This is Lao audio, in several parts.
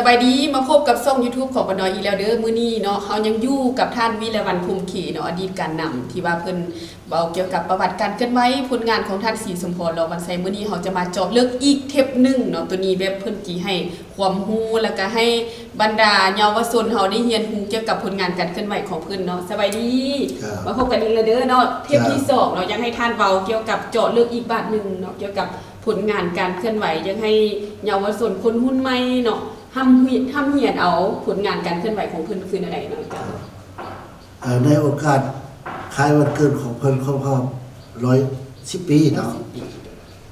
ສະບາຍດີ ມາພົບກັບຊ່ອງຢູທູບຂອງປ້ານ້ອຍອີກແລ້ວເດີ. ມື້ນີ້ເນາະ ເຮົາຍັງຢູ່ກັບທ່ານ ວິລະວັນ ພົມເຂດເນາະ ອະດີດການນຳ ທີ່ວ່າເພິ່ນເວົ້າກ່ຽວກັບປະຫວັດການເຄື່ອນໄຫວ ຜົນງານຂອງທ່ານ ສີສົມພອນ ຫຼໍ່ວັນໄຊ. ມື້ນີ້ເຮົາຈະມາເຈາະເລິກອີກເທັບໜຶ່ງເນາະ ໂຕນີ້ແບບເພິ່ນຊິໃຫ້ຄວາມຮູ້ ແລ້ວກະໃຫ້ບັນດາເຍົາວະຊົນເຮົາໄດ້ຮຽນຮູ້ກ່ຽວກັບຜົນງານການເຄື່ອນໄຫວຂອງເພິ່ນເນາະ. ສະບາຍດີ ເຈົ້າ ມາພົບກັນອີກແລ້ວເດີເນາະ ເທັບທີສອງເນາະ. ຢາກໃຫ້ທ່ານເວົ້າກ່ຽວກັບ ເຈາະເລິກອີກບາດໜຶ່ງເນາະ ກ່ຽວກັບ ຜົນງານການເຄື່ອນໄຫວ ຢາກໃຫ້ເຍົາວະຊົນຄົນຮຸ່ນໃໝ່ເນາະ ຮ່ຳຮຽນ ຮ່ຳຮຽນເອົາຜົນງານການເຄື່ອນໄຫວຂອງເພິ່ນຄືແນວໃດເນາະ ເຈົ້າ? ເອີ ໃນໂອກາດຄ້າຍວັນເກີດຂອງເພິ່ນຄົບຮອບຮ້ອຍສິບປີເນາະ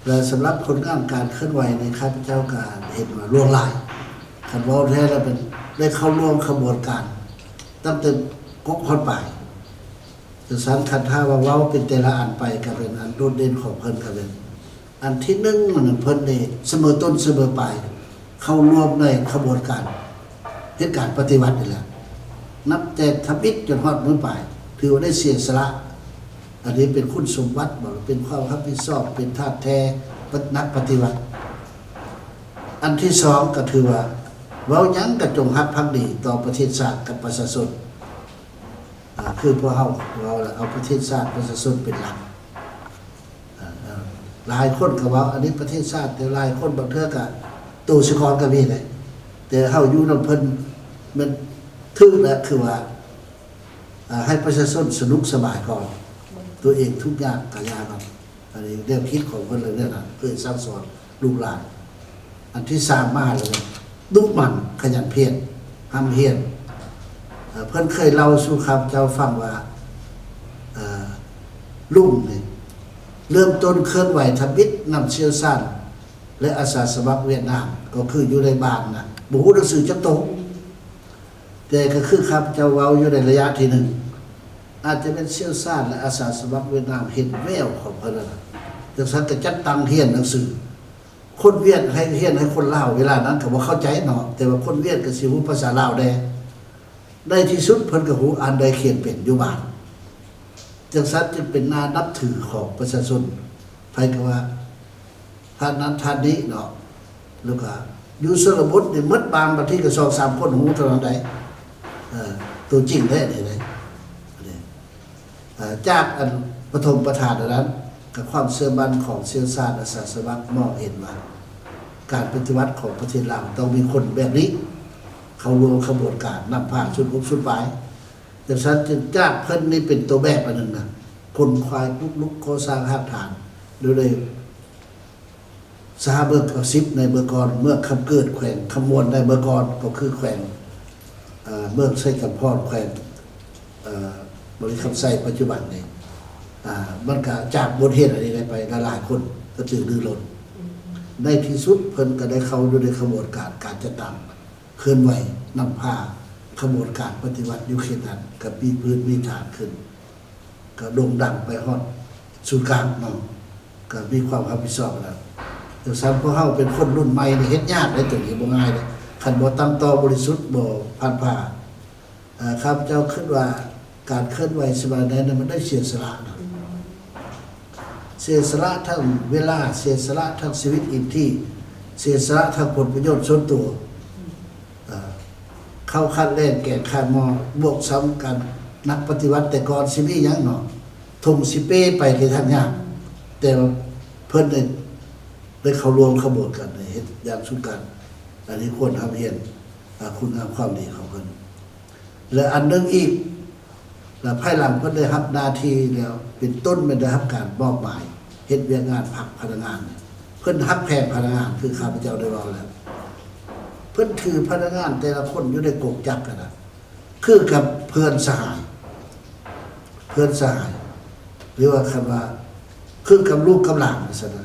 ແລະ ສຳລັບຜົນງານການເຄື່ອນໄຫວນີ້ ຂ້າພະເຈົ້າກໍເຫັນວ່າຫຼວງຫຼາຍ. ຄັນເວົ້າແທ້ແລ້ວເປັນ ໄດ້ເຂົ້າຮ່ວມຂະບວນການຕັ້ງແຕ່ກົກຮອດປາຍ. ຈັ່ງຊັ້ນ ຄັນຖ້າວ່າເວົ້າເປັນແຕ່ລະອັນໄປ ກໍເປັນອັນໂດດເດັ່ນຂອງເພິ່ນ ກໍເປັນ ອັນທີໜຶ່ງ ເພິ່ນນີ້ສະເໝີຕົ້ນສະເໝີປາຍ ເຂົ້າຮ່ວມໃນຂະບວນການເຮັດການປະຕິວັດນີ້ແຫຼະ ນັບແຕ່ທຳອິດຈົນຮອດມື້ປາຍ ຖືວ່າໄດ້ເສຍສະຫຼະ. ອັນນີ້ເປັນຄຸນສົມບັດບໍ ເປັນຄວາມຮັບຜິດຊອບ ເປັນທາດແທ້ ນັກປະຕິວັດ. ອັນທີສອງ ກໍຖືວ່າ ເວົ້າຫຍັງກໍຈົ່ງຮັກພັກດີຕໍ່ປະເທດຊາດກັບປະຊາຊົນ. ອາ ຄືພວກເຮົາເວົ້າລະ ເອົາປະເທດຊາດປະຊາຊົນເປັນຫຼັກ. ອາ ອາ ຫຼາຍຄົນກໍເວົ້າ ອັນນີ້ປະເທດຊາດ ແຕ່ຫຼາຍຄົນບາງເທື່ອກໍໂຕສະກ່ອນກໍມີເດ້. ແຕ່ເຮົາຢູ່ນຳເພິ່ນແມ່ນຖືກແລ້ວ ຄືວ່າ ອາ ໃຫ້ປະຊາຊົນສະໜຸກສະບາຍກ່ອນ ຕົວເອງທຸກຍາກກໍຢ່າກ່ອນ. ອັນນີ້ແນວຄິດຂອງເພິ່ນເລີຍນະ ເພື່ອສັ່ງສອນລູກຫຼານ. ອັນທີສາມມາແລ້ວ ດຸໝັ່ນຂະຫຍັນພຽນ ຮ່ຳຮຽນ. ເອີ ເພິ່ນເຄີຍເລົ່າສູ່ຂ້າພະເຈົ້າຟັງວ່າ ເອີ ລຸງນີ້ເລີ່ມຕົ້ນເຄື່ອນໄຫວທຳອິດນຳຊ່ຽວຊານ ແລະ ອາສາສະໝັກຫວຽດນາມ ກໍຄືຢູ່ໃນບ້ານນະ ບໍ່ຮູ້ໜັງສືຈັກໂຕ. ແຕ່ກໍຄືຂ້າພະເຈົ້າເວົ້າຢູ່ໃນໄລຍະທີໜຶ່ງ ອາດຈະແມ່ນຊ່ຽວຊານ ແລະ ອາສາສະໝັກຫວຽດນາມເຫັນແວວຂອງເພິ່ນແລ້ວ ຈັ່ງຊັ້ນກໍຈັດຕັ້ງຮຽນໜັງສື. ຄົນຫວຽດໃຫ້ຮຽນໃຫ້ຄົນລາວ ເວລານັ້ນກໍບໍ່ເຂົ້າໃຈເນາະ ແຕ່ວ່າຄົນຫວຽດກໍຊິຮູ້ພາສາລາວແດ່. ໃນທີ່ສຸດເພິ່ນກໍຮູ້ອ່ານໄດ້ຂຽນເປັນຢູ່ບ້ານ. ຈັ່ງຊັ້ນຈຶ່ງເປັນໜ້ານັບຖືຂອງປະຊາຊົນ. ໃຜກໍວ່າທ່ານນັ້ນທ່ານນີ້ເນາະ ແລ້ວກໍຢູ່ຊົນນະບົດນີ້ໝົດບ້ານ ບາງທີກໍສອງສາມຄົນຮູ້ເທົ່ານັ້ນໃດ໋. ເອີ ຕົວຈິງແທ້ນີ້ເດ້. ເອີ ຈາກອັນປະຖົມປະທານອັນນັ້ນ ກໍຄວາມເຊື່ອໝັ້ນຂອງຊ່ຽວຊານອາສາສະໝັກມອງເຫັນວ່າ ການປະຕິວັດຂອງປະເທດລາວຕ້ອງມີຄົນແບບນີ້ ເຂົ້າຮ່ວມຂະບວນການນຳພາສຸດອົກສຸດປາຍ. ຈັ່ງຊັ້ນຈຶ່ງຈາກເພິ່ນນີ້ເປັນຕົວແບບອັນໜຶ່ງນະ ຂົນຂວາຍປຸກລຸກກໍ່ສ້າງຮາກຖານ ໂດຍໄດ້ ສະຫະເບີກເກົ້າສິບໃນເມື່ອກ່ອນ ເມືອງຄຳເກີດ ແຂວງຄຳມ່ວນໃນເມື່ອກ່ອນ ກໍຄືແຂວງ ເອີ ເມືອງໄຊຈຳພອນ ແຂວງ ເອີ ບໍລິຄຳໄຊ ປັດຈຸບັນນີ້. ອາ ມັນກະຈາກບົດຮຽນອັນນີ້ໄດ້ໄປຫຼາຍໆຄົນກະຖືລືລົ້ນ. ໃນທີ່ສຸດເພິ່ນກະໄດ້ເຂົ້າຢູ່ໃນຂະບວນການ ການຈັດຕັ້ງ ເຄື່ອນໄຫວນຳພາຂະບວນການປະຕິວັດຢູ່ເຂດນັ້ນ ກະມີພື້ນມີຖານຂຶ້ນ ກະໂດ່ງດັງໄປຮອດສູນກາງເນາະ ກະມີຄວາມຮັບຜິດຊອບນຳ. ຈັ່ງຊັ້ນພວກເຮົາເປັນຄົນລຸ້ນໃໝ່ນີ້ເຮັດຍາກເດ້ ໂຕນີ້ບໍ່ງ່າຍເດ້ ຄັນບໍ່ຕັ້ງຕໍ່ບໍລິສຸດ ບໍ່ພັນພາ. ເອີ ຂ້າພະເຈົ້າຄິດວ່າການເຄື່ອນໄຫວສະບາຍໃນນັ້ນ ມັນໄດ້ເສຍສະຫຼະເນາະ ເສຍສະຫຼະທັງເວລາ ເສຍສະຫຼະທັງຊີວິດອິນທີ ເສຍສະຫຼະທັງຜົນປະໂຫຍດສ່ວນຕົວ. ເອີ ເຂົ້າຂາດແລ້ງແກງຂາດໝໍ້ ບວກຊ້ຳກັນ ນັກປະຕິວັດແຕ່ກ່ອນຊິມີຫຍັງເນາະ ຖົງຊິເປ້ໄປທີ່ທາງຍາກ ແຕ່ວ່າເພິ່ນໄດ້ ໄດ້ເຂົ້າຮ່ວມຂະບວນການ ໄດ້ເຮັດຢ່າງສຸດການ. ອັນນີ້ຄວນຮ່ຳຮຽນ ອາ ຄຸນງາມຄວາມດີຂອງເພິ່ນ. ແລະ ອັນໜຶ່ງອີກ ແລະ ພາຍຫຼັງເພິ່ນໄດ້ຮັບໜ້າທີ່ແລ້ວ ເປັນຕົ້ນແມ່ນໄດ້ຮັບການມອບໝາຍເຮັດວຽກງານພັກພະນັກງານ ເພິ່ນຮັກແພງພະນັກງານ ຄືຂ້າພະເຈົ້າໄດ້ເວົ້າແລ້ວ ເພິ່ນຖືພະນັກງານແຕ່ລະຄົນຢູ່ໃນກົງຈັກຫັ້ນນະ ຄືກັບເພື່ອນສະຫາຍ ເພື່ອນສະຫາຍ ຫຼືວ່າຄັນວ່າຄືກັບລູກກັບຫຼານວ່າຊັ້ນນະ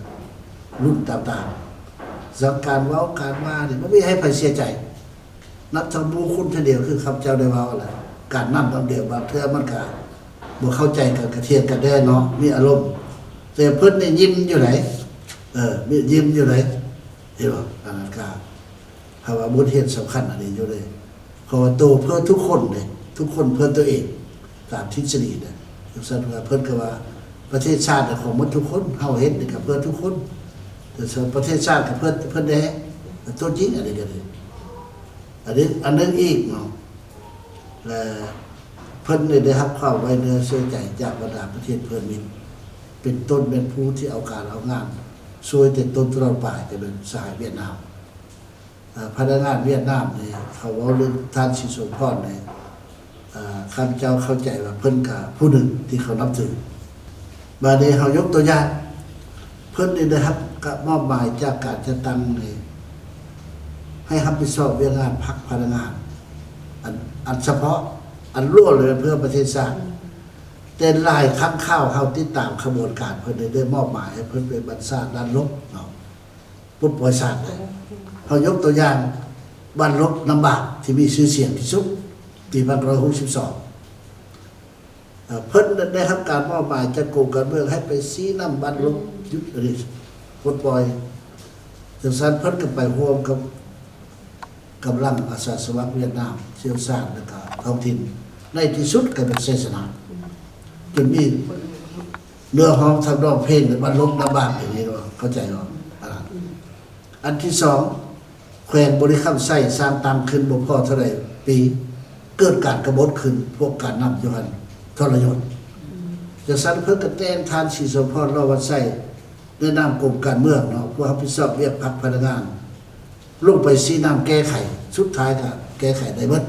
ລຸ້ນຕ່າງໆ ສັງການເວົ້າການວ່ານີ້ບໍ່ມີໃຫ້ໃຜເສຍໃຈ. ນັບທັງໝູ່ຄຸນທີດຽວ ຄືຂ້າພະເຈົ້າໄດ້ເວົ້າຫັ້ນແຫຼະ ການນັ່ງນຳດຽວ ບາງເທື່ອມັນກະບໍ່ເຂົ້າໃຈກັນ ກະຖຽງກັນແດ່ເນາະ ມີອາລົມ ແຕ່ເພິ່ນນີ້ຍິ້ມຢູ່ໃດ໋ ເອີ ຍິ້ມຢູ່ໃດ໋ ເຫັນບໍ່? ອັນນັ້ນກະ ເຮົາວ່າບົດຮຽນສຳຄັນອັນນີ້ຢູ່ເດ້ ເພາະວ່າໂຕເພື່ອທຸກຄົນເດ້ ທຸກຄົນເພື່ອຕົວເອງ ຕາມທິດສະດີນະ. ຈັ່ງຊັ້ນວ່າເພິ່ນກໍວ່າປະເທດຊາດນະຂອງໝົດທຸກຄົນ ເຮົາເຮັດນີ້ກໍເພື່ອທຸກຄົນ ແຕ່ສ່ວນປະເທດຊາດກໍເພື່ອເພິ່ນແດ່ ຕົວຈິງອັນນີ້ກໍດີ. ອັນນີ້ອັນໜຶ່ງອີກເນາະ ແລະ ເພິ່ນນີ້ໄດ້ຮັບຄວາມໄວ້ເນື້ອເຊື່ອໃຈຈາກບັນດາປະເທດເພື່ອນມິດ ເປັນຕົ້ນແມ່ນຜູ້ທີ່ເອົາການເອົາງານຊ່ວຍແຕ່ຕົ້ນຕະຫຼອດປາຍ ກໍແມ່ນສະຫາຍຫວຽດນາມ. ເອີ ພະນັກງານຫວຽດນາມນີ້ ເຂົາເວົ້າເລື່ອງທ່ານສີໂສພອນນີ້ ເອີ ຂ້າພະເຈົ້າເຂົ້າໃຈວ່າເພິ່ນກໍຜູ້ໜຶ່ງທີ່ເຂົານັບຖື. ບາດນີ້ເຮົາຍົກຕົວຢ່າງ ເພິ່ນນີ້ໄດ້ຮັບການມອບໝາຍຈາກການຈັດຕັ້ງນີ້ ໃຫ້ຮັບຜິດຊອບວຽກງານພັກພະນັກງານ ອັນ ອັນສະເພາະ ອັນລ້ວນເລີຍເພື່ອປະເທດຊາດ. ແຕ່ຫຼາຍຄັ້ງຄາວເຮົາຕິດຕາມຂະບວນການເພິ່ນໄດ້ ໄດ້ມອບໝາຍໃຫ້ເພິ່ນໄປບັນຊາດ້ານລົບເນາະ ປົດປ່ອຍຊາດໄດ້. ເຮົາຍົກຕົວຢ່າງ ບັ້ນລົບນ້ຳບາກທີ່ມີຊື່ສຽງທີ່ສຸດ ປີພັນເກົ້າຮ້ອຍຫົກສິບສອງ ເອີ ເພິ່ນໄດ້ຮັບການມອບໝາຍຈາກກົມການເມືອງໃຫ້ໄປຊີ້ນຳບັ້ນລົບ ອືມ ຢຸດອັນນີ້ ປົດປ່ອຍ. ຈັ່ງຊັ້ນເພິ່ນກໍໄປຮ່ວມກັບກຳລັງອາສາສະໝັກຫວຽດນາມ ຊ່ຽວຊານ ແລະ ກະທ້ອງຖິ່ນ. ໃນທີ່ສຸດກໍເປັນໄຊຊະນະ ອືມ ຈົນມີເນື້ອຮ້ອງທຳນອງເພງ ບັ້ນລົບນ້ຳບາກ ຢ່າງນີ້ເນາະ ເຂົ້າໃຈບໍ່? ອືມ ອັນນັ້ນ ອືມ ອັນທີສອງ ແຂວງບໍລິຄຳໄຊສ້າງຕັ້ງຂຶ້ນບໍ່ພໍເທົ່າໃດປີ ເກີດການກະບົດຂຶ້ນ ພວກການນຳຢູ່ຫັ້ນທໍລະຍົດ. ອືມ ຈັ່ງຊັ້ນເພິ່ນກໍແຕ່ງທ່ານ ສີໂສພອນ ຫຼໍ່ວັນໄຊ ໃນນາມກົມການເມືອງເນາະ ຜູ້ຮັບຜິດຊອບວຽກພັກພະນັກງານ ລົງໄປຊີ້ນຳແກ້ໄຂ ສຸດທ້າຍກໍແກ້ໄຂໄດ້ເບິດ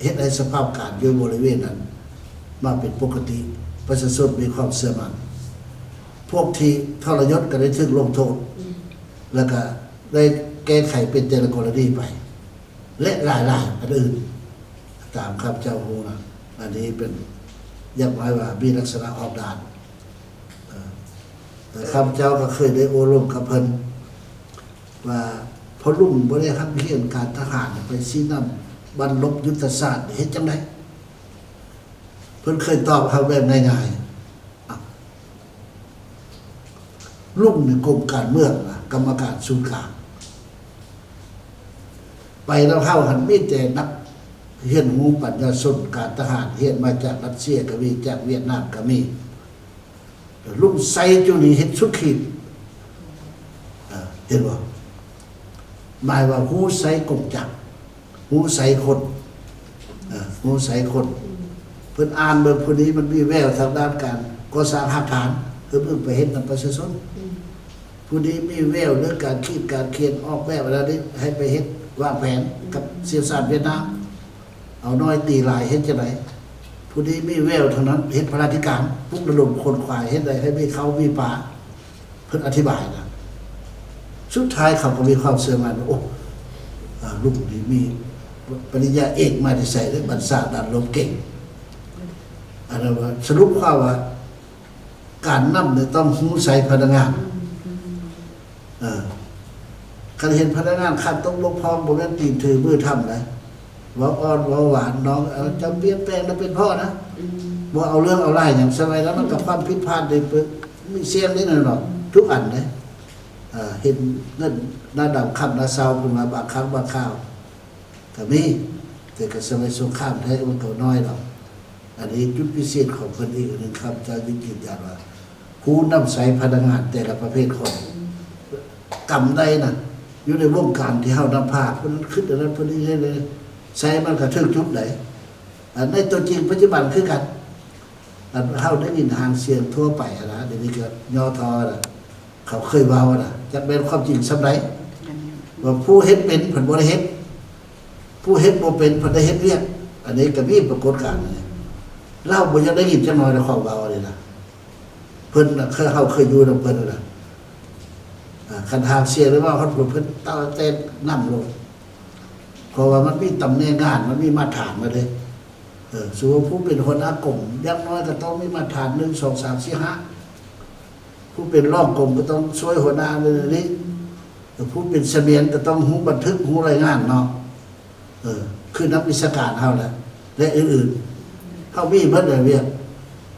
ເຮັດໃຫ້ສະພາບການຢູ່ບໍລິເວນນັ້ນມາເປັນປົກກະຕິ ປະຊາຊົນມີຄວາມເຊື່ອໝັ້ນ. ພວກທີ່ທໍລະຍົດກໍໄດ້ຖືກລົງໂທດ ອືມ ແລ້ວກໍໄດ້ແກ້ໄຂເປັນແຕ່ລະກໍລະນີໄປ ແລະ ຫຼາຍໆ ອັນອື່ນ ຕາມຂ້າພະເຈົ້າຮູ້ນະ. ອັນນີ້ເປັນ ຢ່າງໜ້ອຍວ່າມີລັກສະນະອອກດ່ານ ເອີ ແຕ່ຂ້າພະເຈົ້າກໍເຄີຍໄດ້ໂອ້ລົມກັບເພິ່ນວ່າ ພໍ່ລຸງບໍ່ໄດ້ຮັບຮຽນການທະຫານ ໄປຊີ້ນຳບັ້ນລົບຍຸດທະສາດ ເຮັດຈັ່ງໃດ? ເພິ່ນເຄີຍຕອບເຮົາແບບງ່າຍໆ ອ້າວ ລຸງນີ້ກົມການເມືອງນະ ກຳມະການສູນກາງ ໄປນຳເຮົາຫັ້ນມີແຕ່ນັກຮຽນຮູ້ປັນຍາຊົນການທະຫານ ຮຽນມາຈາກຣັດເຊຍກໍມີ ຈາກຫວຽດນາມກໍມີ. ລຸງໃສ່ຈຸນີ້ເຮັດສຸດຂີດ ເອີ ເຫັນບໍ່? ໝາຍວ່າຮູ້ໃຊ້ກົງຈັກ ຮູ້ໃຊ້ຄົນ ເອີ ຮູ້ໃຊ້ຄົນ. ເພິ່ນອ່ານເບິ່ງ ຜູ້ນີ້ມັນມີແວວທາງດ້ານການກໍ່ສ້າງຮາກຖານ ເພິ່ນເບິ່ງໄປເຮັດນຳປະຊາຊົນ. ຜູ້ນີ້ມີແວວເລື່ອງການຂີດການຂຽນ ອອກແບບອັນນັ້ນນີ້ ໃຫ້ໄປເຮັດວາງແຜນກັບຊ່ຽວຊານຫວຽດນາມ. ເອົານ້ອຍຕີຫຼາຍເຮັດຈັ່ງໃດ? ຜູ້ນີ້ມີແວວທາງນັ້ນ ເຮັດພະລາທິການ ປຸກລະດົມຂົນຂວາຍ ເຮັດໃດໃຫ້ມີເຂົ້າມີປາ. ເພິ່ນອະທິບາຍນະ ສຸດທ້າຍເຂົາກໍມີຄວາມເຊື່ອໝັ້ນວ່າ ໂອ້ ອາ ລຸງນີ້ມີປະລິນຍາເອກມາແຕ່ໃສເດ້ ບັນຊາດ້ານລົບເກັ່ງ. ອັນນັ້ນວ່າ ສະຫຼຸບຄວາມວ່າ ການນຳນີ້ຕ້ອງຮູ້ໃຊ້ພະນັກງານ. ເອີ ຄັນເຫັນພະນັກງານຂາດຕົກບົກຜ່ອງ ບໍ່ແມ່ນຕີນຖືມືທຳໃດ ເວົ້າອ່ອນເວົ້າຫວານ ນ້ອງ ເອີ ເຈົ້າປ່ຽນແປງແລ້ວເປັນພໍ່ນະ ອືມ ບໍ່ເອົາເລື່ອງເອົາລາວຫຍັງ. ສະໄໝນັ້ນມັນກໍຄວາມຜິດພາດເດ້ ມີສ່ຽງເດ້ເນາະ ອືມ ທຸກອັນເດ້. ເອີ ເຫັນເງິນໜ້າດຳຄ່ຳໜ້າເຊົາ ເພິ່ນວ່າບາງຄັ້ງບາງຄາວກໍມີ ແຕ່ກໍສະໄໝສົງຄາມແທ້ ມັນກໍນ້ອຍດອກ. ອັນນີ້ຈຸດພິເສດຂອງເພິ່ນອີກອັນໜຶ່ງ ຂ້າພະເຈົ້າຈຶ່ງຢືນຢັນວ່າ ຜູ້ນຳໃຊ້ພະນັກງານແຕ່ລະປະເພດຄົນ ກຳໄດ້ນະ ຢູ່ໃນວົງການທີ່ເຮົານຳພາ ເພິ່ນຄິດອັນນັ້ນ ເພິ່ນເຮັດໃດ ໃຊ້ມັນກໍຖືກຈຸດໃດ. ອັນໃນຕົວຈິງປັດຈຸບັນຄືກັນ ອັນເຮົາໄດ້ຍິນຫາງສຽງທົ່ວໄປຫັ້ນນະ ດຽວນີ້ກໍຫຍໍ້ທໍ້ນະ. ເຂົາເຄີຍເວົ້ານະ ຈັກແມ່ນຄວາມຈິງສ່ຳໃດ ວ່າຜູ້ເຮັດເປັນເພິ່ນບໍ່ໄດ້ເຮັດ ຜູ້ເຮັດບໍ່ເປັນເພິ່ນໄດ້ເຮັດວຽກ. ອັນນີ້ກໍມີປາກົດການນີ້ ລາວບໍ່ຢາກໄດ້ຍິນຈັກໜ້ອຍນະ ຂອງເວົ້ານີ້ນະ. ເພິ່ນນະ ເຄີຍ ເຮົາເຄີຍຢູ່ນຳເພິ່ນນະ ອາ ຄັນຫາງສຽງໄດ້ເວົ້າຮອດເພິ່ນ ເພິ່ນຕາແຕກນ້ຳໂລດ ເພາະວ່າມັນມີຕຳແໜ່ງງານ ມັນມີມາດຖານມາເດ້. ເອີ ສົມມຸດວ່າຜູ້ເປັນຫົວໜ້າກົມ ຢ່າງໜ້ອຍກໍຕ້ອງມີມາດຖານ ໜຶ່ງ ສອງ ສາມ ສີ່ ຫ້າ ຜູ້ເປັນຮອງກົມກໍຕ້ອງຊ່ວຍຫົວໜ້າເລື່ອງນີ້ ແລະ ຜູ້ເປັນສະໝຽນກໍຕ້ອງຮູ້ບັນທຶກ ຮູ້ລາຍງານເນາະ ເອີ ຄືນັກວິຊາການເຮົາແຫຼະ ແລະ ອື່ນໆ ເຮົາມີເບິດແຫຼະວຽກ.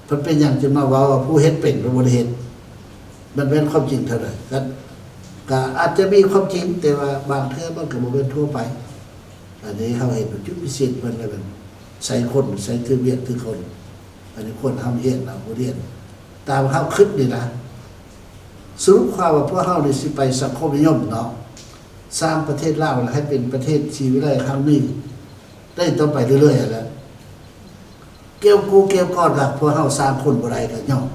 ເພິ່ນເປັນຫຍັງຈຶ່ງມາເວົ້າວ່າຜູ້ເຮັດເປັນ ແລະ ບໍ່ໄດ້ເຮັດ? ມັນແມ່ນຄວາມຈິງເທົ່າໃດ? ກໍ ກໍອາດຈະມີຄວາມຈິງ ແຕ່ວ່າບາງເທື່ອມັນກໍບໍ່ແມ່ນທົ່ວໄປ. ອັນນີ້ເຮົາເຫັນວ່າຈຸດພິເສດເພິ່ນລະແມ່ນໃຊ້ຄົນ ໃຊ້ຖືກວຽກຖືກຄົນ. ອັນນີ້ຄວນເຮົາຮຽນເອົາບົດຮຽນ ຕາມເຮົາຄິດນີ້ນະ. ສະຫຼຸບຄວາມວ່າພວກເຮົານີ້ຊິໄປສັງຄົມນິຍົມເນາະ ສ້າງປະເທດລາວໃຫ້ເປັນປະເທດສີວິໄລຮັ່ງມີໄດ້ຕໍ່ໄປເລື້ອຍໆຫັ້ນແຫຼະ. ກ່ຽວກູ້ກ່ຽວກ່ອນກັບພວກເຮົາສາມຄົນບໍ່ໄດ້ກໍຍ້ອນ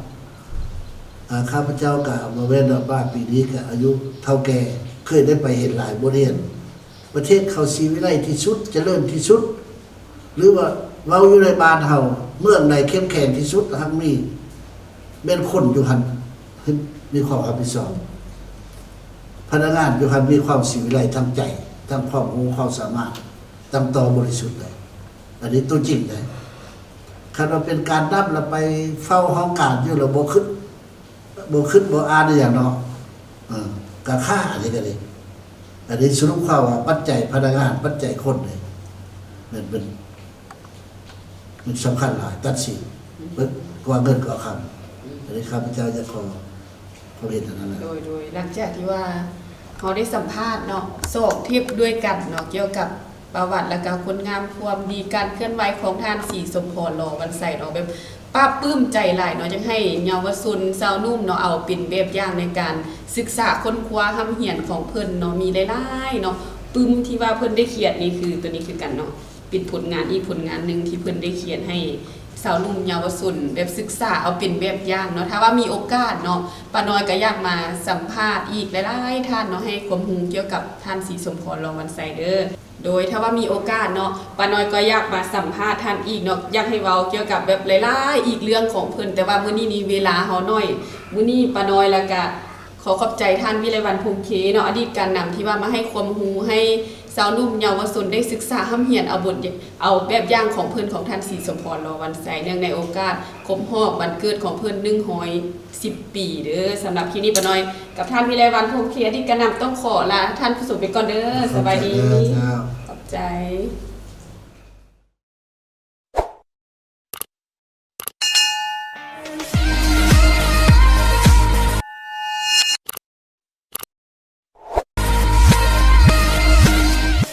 ອາ ຂ້າພະເຈົ້າກໍບໍ່ແມ່ນວ່າ ປາຍປີນີ້ກໍອາຍຸເຖົ້າແກ່ ເຄີຍໄດ້ໄປເຫັນຫຼາຍບົດຮຽນ ປະເທດເຂົາສີວິໄລທີ່ສຸດ ຈະເລີນທີ່ສຸດ ຫຼືວ່າເວົ້າຢູ່ໃນບ້ານເຮົາ ເມືອງໃດເຂັ້ມແຂງທີ່ສຸດ ຮັ່ງມີ ແມ່ນຄົນຢູ່ຫັ້ນມີຄວາມຮັບຜິດຊອບ ພະນັກງານຢູ່ຫັ້ນມີຄວາມສີວິໄລ ທັງໃຈ ທັງຄວາມຮູ້ຄວາມສາມາດ ຕັ້ງຕໍ່ບໍລິສຸດໄດ້. ອັນນີ້ຕົວຈິງເດ້. ຄັນວ່າເປັນການນຳລະໄປເຝົ້າຫ້ອງການຢູ່ລະບໍ່ຄຶດ ບໍ່ຄຶດບໍ່ອ່ານອີ່ຫຍັງເນາະ ເອີ ກະຄ້າ ອັນນີ້ກະດີ. ອັນນີ້ສະຫຼຸບຄວາມວ່າປັດໄຈພະນັກງານ ປັດໄຈຄົນນີ້ ແມ່ນເປັນ ມັນສຳຄັນຫຼາຍ ຕັດສິນເບິດກວ່າເງິນກວ່າຄຳ. ອັນນີ້ຂ້າພະເຈົ້າຢາກຂໍ ຄວາມເຫັນອັນນັ້ນແຫຼະ. ໂດຍ ໂດຍ ຫຼັງຈາກທີ່ວ່າເຮົາໄດ້ສຳພາດເນາະ ສອງເທບດ້ວຍກັນເນາະ ກ່ຽວກັບປະຫວັດ ແລ້ວກະຄຸນງາມຄວາມດີ ການເຄື່ອນໄຫວຂອງທ່ານ ສີສົມພອນ ຫຼໍວັນໄຊເນາະ ແບບປາບປຶ້ມໃຈຫຼາຍເນາະ ຢາກໃຫ້ເຍົາວະຊົນຊາວໜຸ່ມເນາະ ເອົາເປັນແບບຢ່າງໃນການສຶກສາຄົ້ນຄວ້າຮ່ຳຮຽນຂອງເພິ່ນເນາະ ມີຫຼາຍໆເນາະ ປຶ້ມທີ່ວ່າເພິ່ນໄດ້ຂຽນນີ້ ຄືໂຕນີ້ຄືກັນເນາະ ເປັນຜົນງານອີກຜົນງານໜຶ່ງທີ່ເພິ່ນໄດ້ຂຽນໃຫ້ຊາວໜຸ່ມເຍົາວະຊົນແບບສຶກສາເອົາເປັນແບບຢ່າງເນາະ. ຖ້າວ່າມີໂອກາດເນາະ ປ້ານ້ອຍກໍຢາກມາສຳພາດອີກຫຼາຍໆທ່ານເນາະ ໃຫ້ຄວາມຮູ້ກ່ຽວກັບທ່ານ ສີສົມພອນ ຫຼໍວັນໄຊເດີ. ໂດຍ ຖ້າວ່າມີໂອກາດເນາະ ປ້ານ້ອຍກໍຢາກມາສຳພາດທ່ານອີກເນາະ ຢາກໃຫ້ເວົ້າກ່ຽວກັບແບບຫຼາຍໆອີກເລື່ອງຂອງເພິ່ນ ແຕ່ວ່າມື້ນີ້ນີ້ເວລາເຮົາໜ້ອຍ ມື້ນີ້ປ້ານ້ອຍ ແລ້ວກະ ຂໍຂອບໃຈທ່ານ ວິໄລວັນ ພົງເຄ ເນາະ ອະດີດການນຳທີ່ວ່າມາໃຫ້ຄວາມຮູ້ໃຫ້ຊາວໜຸ່ມເຍົາວະຊົນໄດ້ສຶກສາຮ່ຳຮຽນເອົາບົດ ເອົາແບບຢ່າງຂອງເພິ່ນ ຂອງທ່ານ ສີສົມພອນ ຫຼໍວັນໄຊ ເນື່ອງໃນໂອກາດຄົບຮອບວັນເກີດຂອງເພິ່ນ ໜຶ່ງຮ້ອຍສິບປີເດີ. ສຳລັບຄລິບນີ້ ປ້ານ້ອຍກັບທ່ານ ວິໄລວັນ ພົງເຄ ອະດີດການນຳ ຕ້ອງຂໍລາທ່ານຜູ້ຊົມໄປກ່ອນເດີ. ສະບາຍດີ. ຂອບໃຈເດີ. ຂອບໃຈ.